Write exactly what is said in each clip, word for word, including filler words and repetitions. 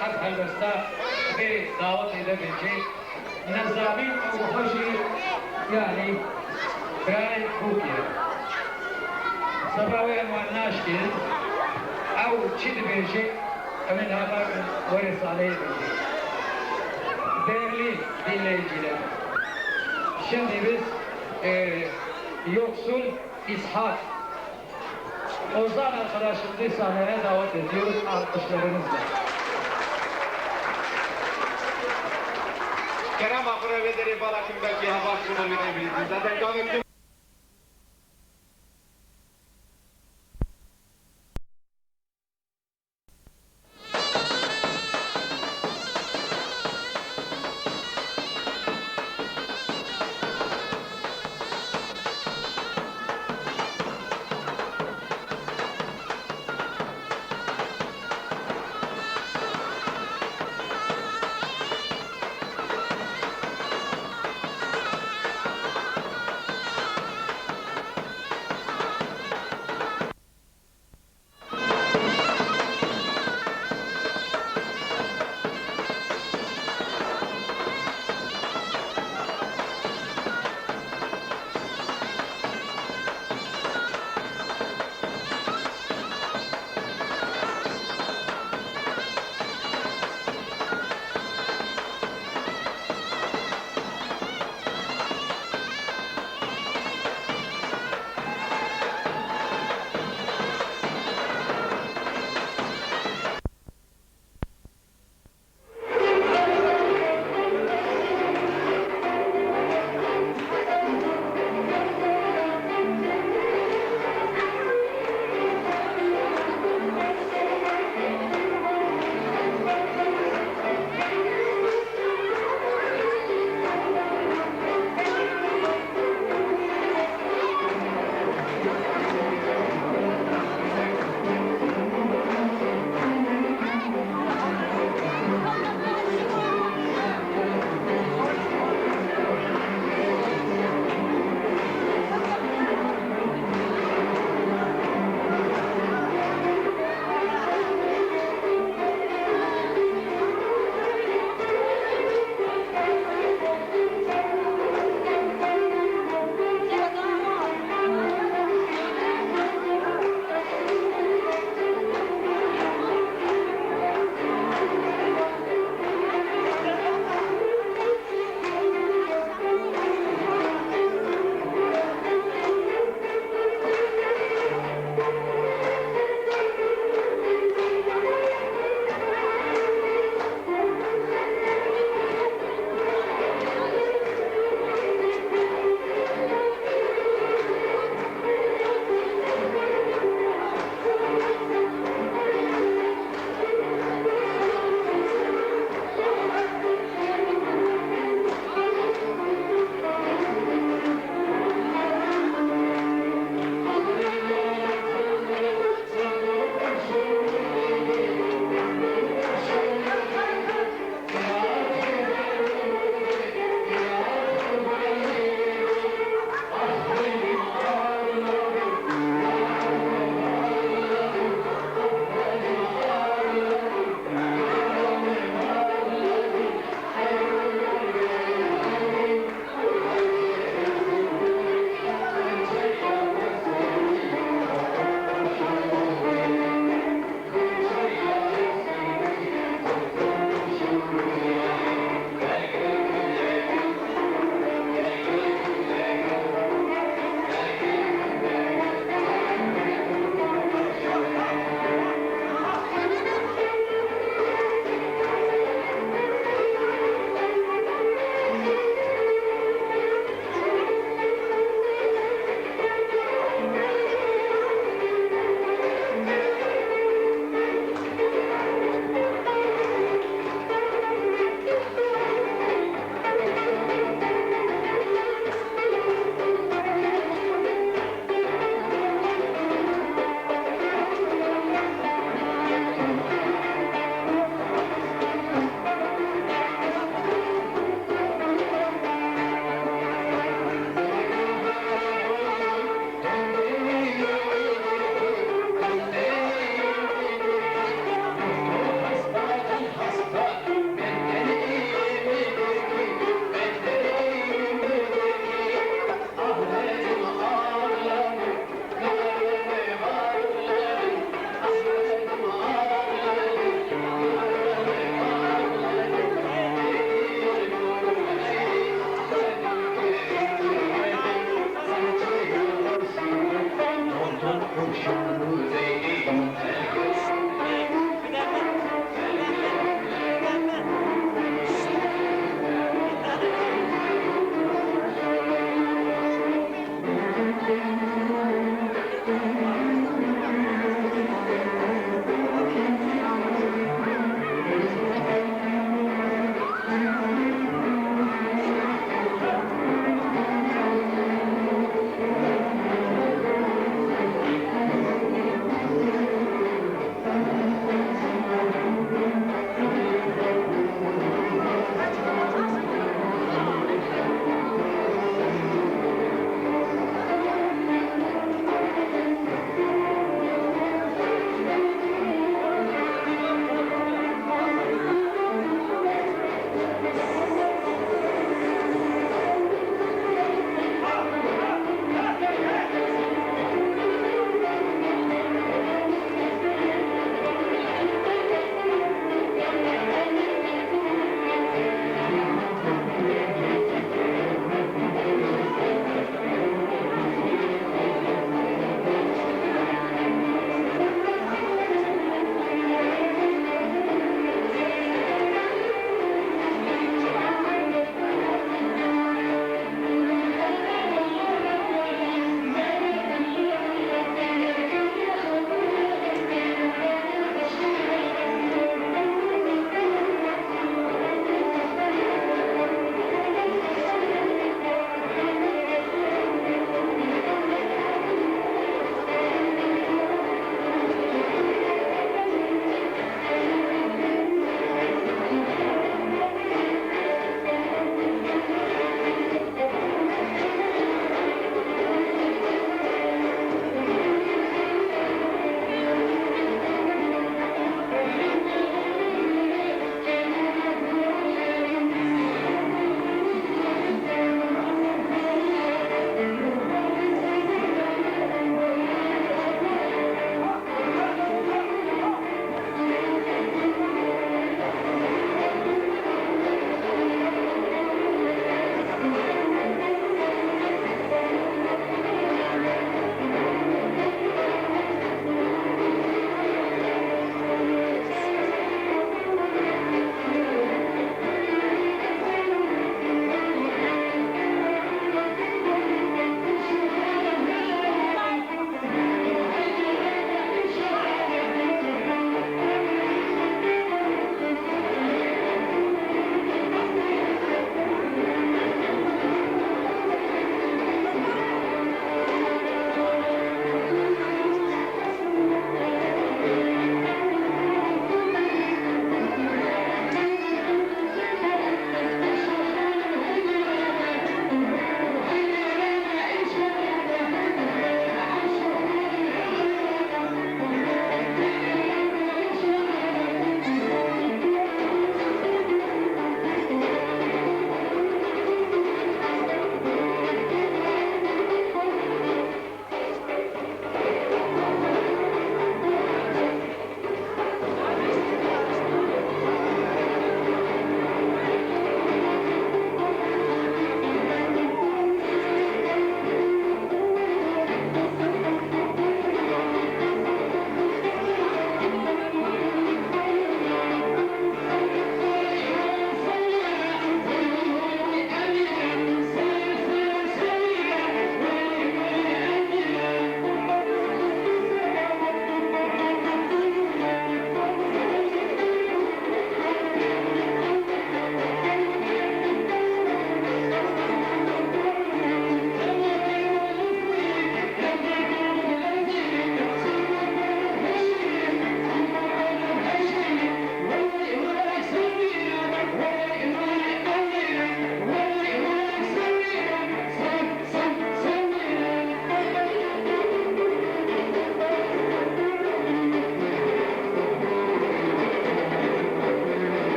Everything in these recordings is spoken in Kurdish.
Ev helbesta vê dawetê de bêjê, Nizamî ew wiha jî, yanî, birayê bûk e. Seba wê em wan naşkînin, ew çi dibêjê, em ê niha bikin werê saleyê bêjê. Değerli dinleyiciler, şimdi biz, e, yoksul İshak Ozan arkadaşımızı sahneye davet ediyoruz alkışlarınızla. Kerem Akura ve Dere Balakin belki hava şunu verebiliriz. Zaten kahve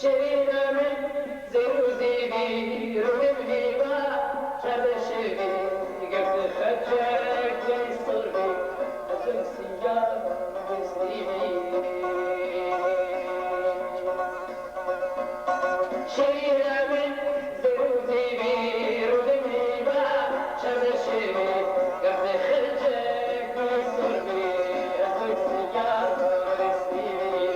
Şirîna min, zêr û zêvî, rûnê min hêva, çardeşevî, gerdi xerçek, lê sor bî, ez ê siya destî bî. Şirîna min, zêr û zêvî, rûnê min hêva, çardeşevî, gerdi xerçek, lê sor bî, ez ê siya destî bî.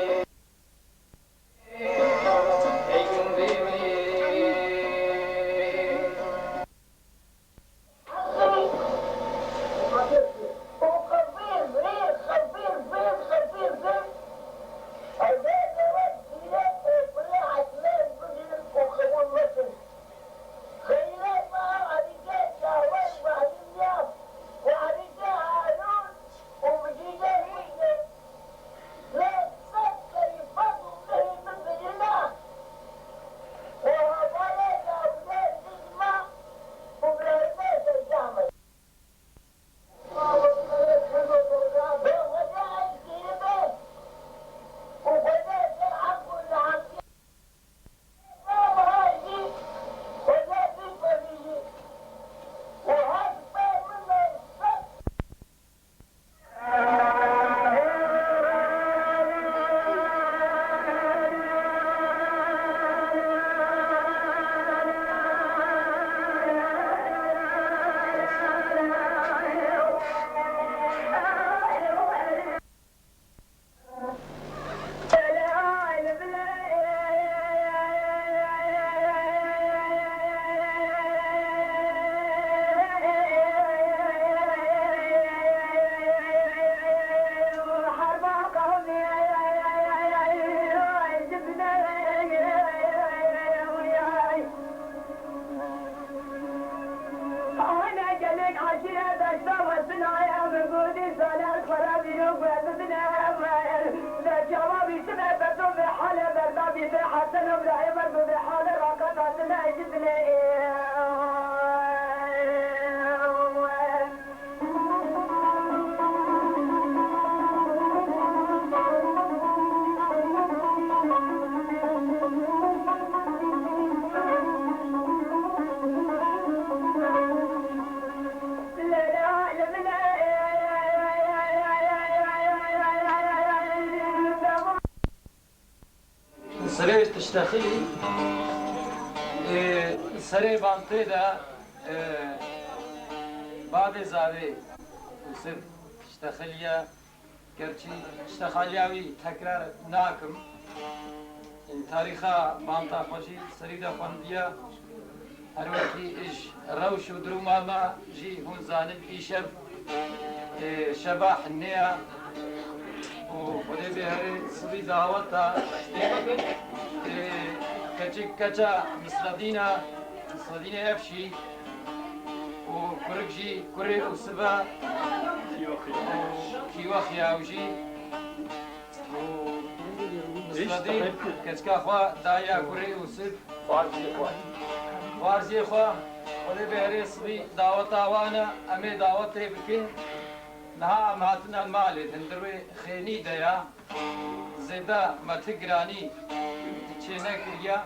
Ana gelek aşîret eşta westin aya min gotî, saler xwe ra vîro guerdidine. Ve çawa bîstine beto ve hale berdabî ve heseno birayê merdo ve hale raqet hatine eşitine. Serê tiştexilî, e, serê bantê de, e, bavê zavê Yusuf tiştexiliye, gerçî tiştexaliya wî tekrar nakim. Tarîxa banta xwe jî serî de xwendiye. Her wekî ji rewş û durûma me jî hûn zanin, îşev, e, şeva hinne ya û Xwedê bê herê sibî daweta, e, keçik keça Misredîn e, Misredînê Efşî û kurik jî kurê Ûsiv e û Kîwex ya ew jî. Û Misredîn keçika xwe daye kurê Ûsiv. Xwarziyê xwe. Xwarziyê xwe, Xwedê bê herê sibî daweta wan e, em ê dawetê bikin. Niha em hatine malê, di hundir wê xênî de ya. Zêde me ti giranî çê nekiriye.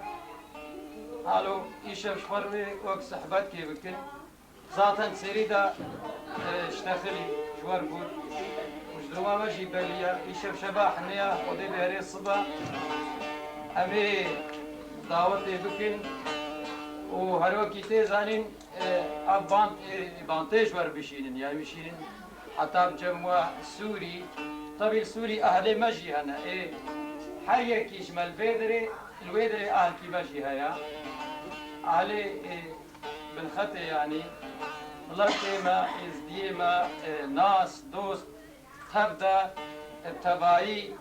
Halo îşev ji xwe re wek sehbetkê bikin. Zaten serî de, e, ji te xilî ji wer got û ji duruma me jî belî ye. Îşev şeva hinê ye, Xwedê bê herê sibe. Em ê dawetê bikin û her wekî tê zanîn, e, ev band, e, bandê ji wer bişînin, yani bişînin heta bi cem we Sûrî. Tevî li Sûrî ehlê me jî hene. Ê, her yekî ji me li vê derê, li wê derê ahlkî me jî heye. Ehlê, e, Binxetê, yanî miletê me, êzdiyê me, e, nas, dost, tev de, e, tevayî,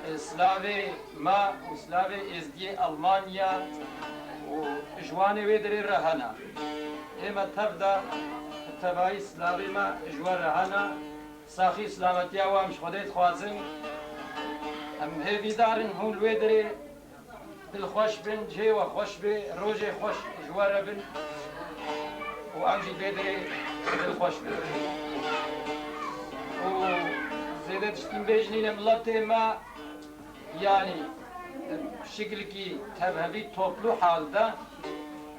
e, silavê me û silavê êzdiyê Elmanya û ji wanê wê derê re hene. Ê me tev de, e, tevayî silavê me ji we re hene. Saxî silametiya we em ji Xwedê dixwazin. Em hêvîdar in hûn li wê derê dilxweş bin, cihê we xweş be, rojê xweş ji we re bin û em jî vê derê dilxweş bin. Û zêde tiştî bêjin, nîne miletê me, yanî şiklikî tevhevî, toplu halde,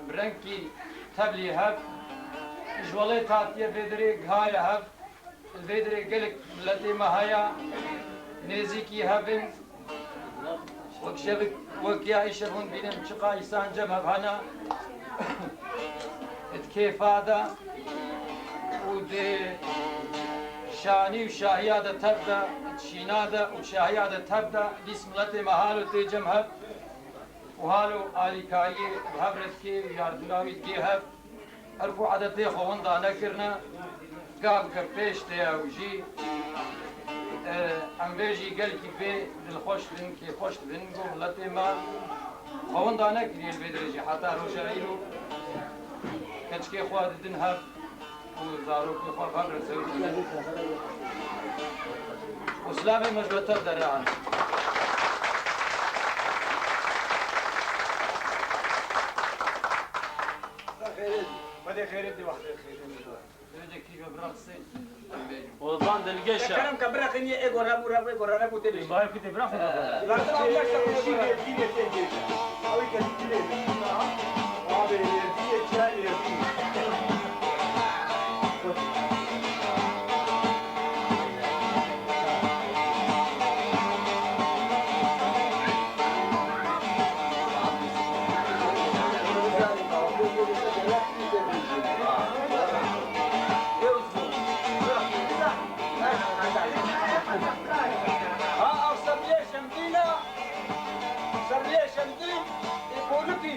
bi rengkî tevlî hev, ji welêt hatiye vê derê gihaye hev. Li vê derê gelek miletê me heye, nêzîkî hev in. Wek şevik, wek ya îşev hûn bînin, çiqa îsan cem hev hene. Di kêfa de û di şanî û şahiya de tev de, di şîna de û şahiya de tev de, dîs miletê me halo tê cem hev. Û halo alîkariyê bi hev re dikê û yardima wî dikê hev. Erf û edetê xwe winda nekirine, gav kir pêş te ya û jî, e, em vê jî gelkî vê dilxweş dibin, kêfxweş dibin, ku miletê me xwe winda nekiriye li vê derê jî heta roja îro keçikê xwe didin hev û zarokê xwe hev re zewicînin. Û silavê me ji we tev de re an. Xwedê xêrê dê, wextê xêrê. Ozan Dilgeşa. Kerem ke biraxin ye, ê gora bû, re bû, ê gora re bû, tê bêjin. Bayê ku tê biraxin. Lazim am yaşta kuşi ye, dî ye, tê bêjin. Abi ke dî ye, abi ye, dî ye, çay ye, dî. Ha, ev Sebriye Şemdîn e, Sebriye Şemdîn, ê Bolikî.